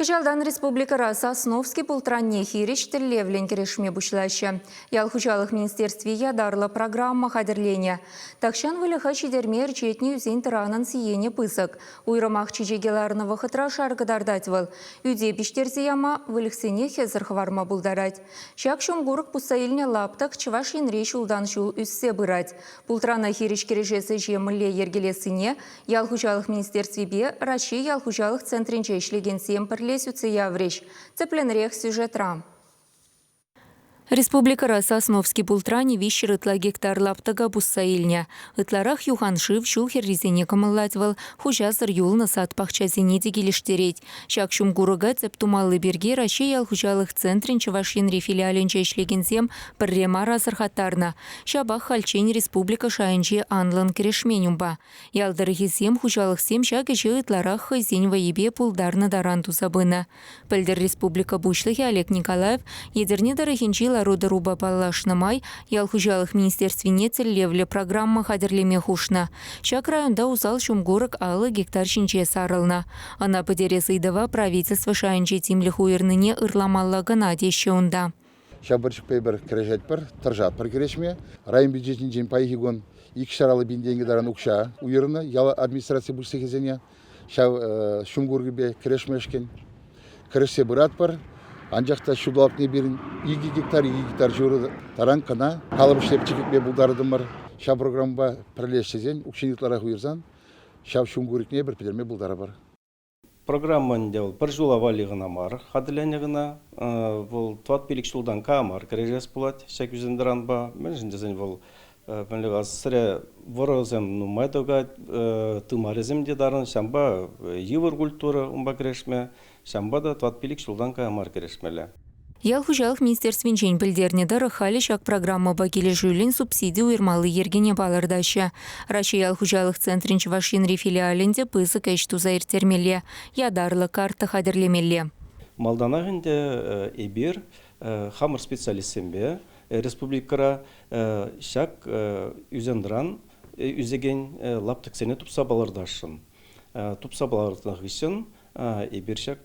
Кӑҫалтан республикӑра Сосновски пултранне хирӗҫ тӗллевлӗн кӗрешме пуҫлаҫҫӗ. Ял хуҫалӑх министерстви ятарлӑ программа хатӗрленӗ. Тахҫан выльӑха ҫитерме ӗрчетнӗ ӳсен-тӑранӑн сиенӗ пысӑк. Уйрӑмах чечеке ларнӑ вӑхӑтра шар кӑтартать вӑл. Ӳте пиҫтерсе яма, выльӑхсене хӗсӗр хӑварма пултарать. Ҫак ҫум курӑк пусса илнӗ лаптӑк Чӑваш Енре ҫултан-ҫул ӳссе пырать. Пултрана хирӗҫ кӗрешес ӗҫе мӗнле йӗркелессине Ял хуҫалӑх министерствипе Раҫҫей ял хуҫалӑх центрӗнче ӗҫлекенсем пӗрле сӳтсе яврӗҫ. Тӗплӗнрех сюжетра. Республикӑра Сосновский пултранӗ 300 ытла гектар лаптӑка пусса илнӗ. Ытларах юхан шыв ҫул хӗррисене кӑмӑллать вӑл, хуҫасӑр юлнӑ сад-пахчасене те килӗштерет. Ҫак ҫум курӑка тӗп тумалли пирки Раҫҫей ял хуҫалӑх центрӗн Чӑваш Енри филиалӗнче ӗҫлекенсем пӗрре мар асӑрхаттарнӑ. Ҫапах хальччен республика шайӗнче анлӑн кӗрешмен унпа. Ял тӑрӑхӗсем, хуҫалӑхсем ҫак ӗҫе ытларах хӑйсен вӑйӗпе пултарнӑ таран туса пынӑ. Пӗлтӗр республика Пуҫлӑхӗ Олег Николаев Етӗрне тӑрӑхӗнчи лару-тӑрупа паллашнӑ май ял хуҫалӑх министерствине тӗллевлӗ программа хатӗрлеме хушнӑ. Ҫак районта усал ҫум курӑк 50 гектар ҫинче сарӑлнӑ. Ӑна пӗтерес ыйтӑва правительство шайӗнче тимлӗх уйӑрнине ырламалла кӑна теҫҫӗ унта. Ҫав пӗрчӗкпе эпир кӗрешетпӗр, тӑрӑшатпӑр кӗрешме. Район бюджетӗнчен паянхи кун 250 пин тенкӗ таран укҫа уйӑрнӑ ял администраци пуҫлӑхӗсене ҫав ҫум курӑкӗпе кӗрешмешкӗн. Кӗрешсе пыратпӑр. Анчах та ҫулталӑкне пирӗн 2 гектар, 2 гектар ҫурӑ таран кӑна калӑпӑшне пӗчӗклетме пултартӑмӑр. Ҫав программӑпа пӗрле ӗҫлесен, укҫине ытларах уйӑрсан ҫав ҫум курӑкне эпир пӗтерме пултарӑпӑр. Программа ӗнтӗ вӑл пӗр ҫула валли кӑна мар хатӗрленӗ кӑна. Вӑл тӑват-пилӗк ҫултан кая мар кӗрешес пулать ҫак ӳсен-тӑранпа. Мӗншӗн тесен вӑл мӗнле калас, сӗре вӑрӑсем нумай тӑкать, тымарӗсем те тарӑн. Ҫавӑнпа йывӑр культура унпа кӗрешме. Ҫавӑнпа та тӑват-пилӗк ҫултан кая мар кӗрешмелле. Ял хуҫалӑх министерствинчен пӗлтернӗ тӑрӑх, халӗ ҫак программӑпа килӗшӳллӗн субсиди уйӑрмалли йӗркене палӑртаҫҫӗ. Раҫҫей ял хуҫалӑх центрӗн Чӑваш Енри филиалӗн те пысӑк ӗҫ туса ирттермелле, ятарлӑ карта хатӗрлемелле. Малтанах ӗнтӗ эпир хамӑр специалистсемпе республикӑра ҫак ӳсентӑран ӳсекен лаптӑксене тупса палӑртасшӑн. Тупса палӑртнӑ хыҫҫӑн эпир ҫак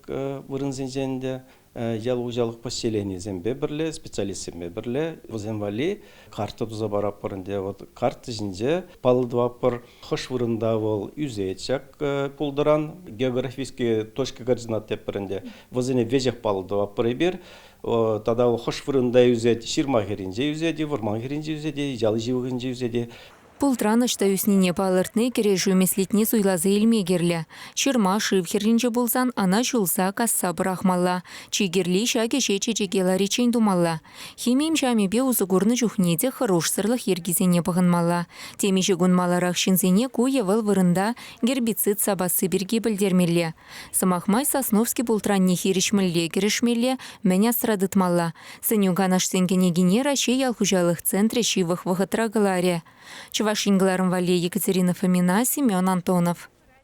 вырӑнсенчен те ял хуҫалӑх поселенийӗсемпе пӗрле, специалистсемпе пӗрле вӗсем валли карта туса паратпӑр ӗнтӗ. Вот карта ҫинче паллӑ тӑватпӑр, хӑш вырӑнта вӑл ӳсет ҫак пултӑран, географические точка координат тетпӗр ӗнтӗ. Вӗсене веҫех паллӑ тӑватпӑр эпир. Тата вӑл хӑш вырӑнта ӳсет, ҫырма хӗрринче ӳсет-и, вӑрман хӗрринче ӳсет-и, ял ҫывӑхӗнче ӳсет-и. Пултран ӑҫта ӳснине палӑртни кӗрешӳ меслетне суйласа илме кирлӗ. Ҫырма шыв хӗрринче пулсан ӑна ҫулса касса пӑрахмалла. Чи кирли ҫак ӗҫе чечеке лариччен тумалла. Хими имҫамӗпе усӑ курнӑ чухне те хӑрушсӑрлӑх йӗркисене пӑхӑнмалла. Темиҫе кун маларах ҫынсене ку е вӑл вырӑнта гербицид сапасси пирки пӗлтермелле. Сӑмах май, Сосновски пултранне хирӗҫ мӗнле кӗрешмелле, мӗн асра тытмалла? Сӗнӳ-канашсен кӗнекине Раҫҫей ял хуҫалӑх центрӗ ҫывӑх вӑхӑтра кӑларӗ. Чӑваш Ен кӑларӑм валли Екатерина Фомина, Семен Антонов.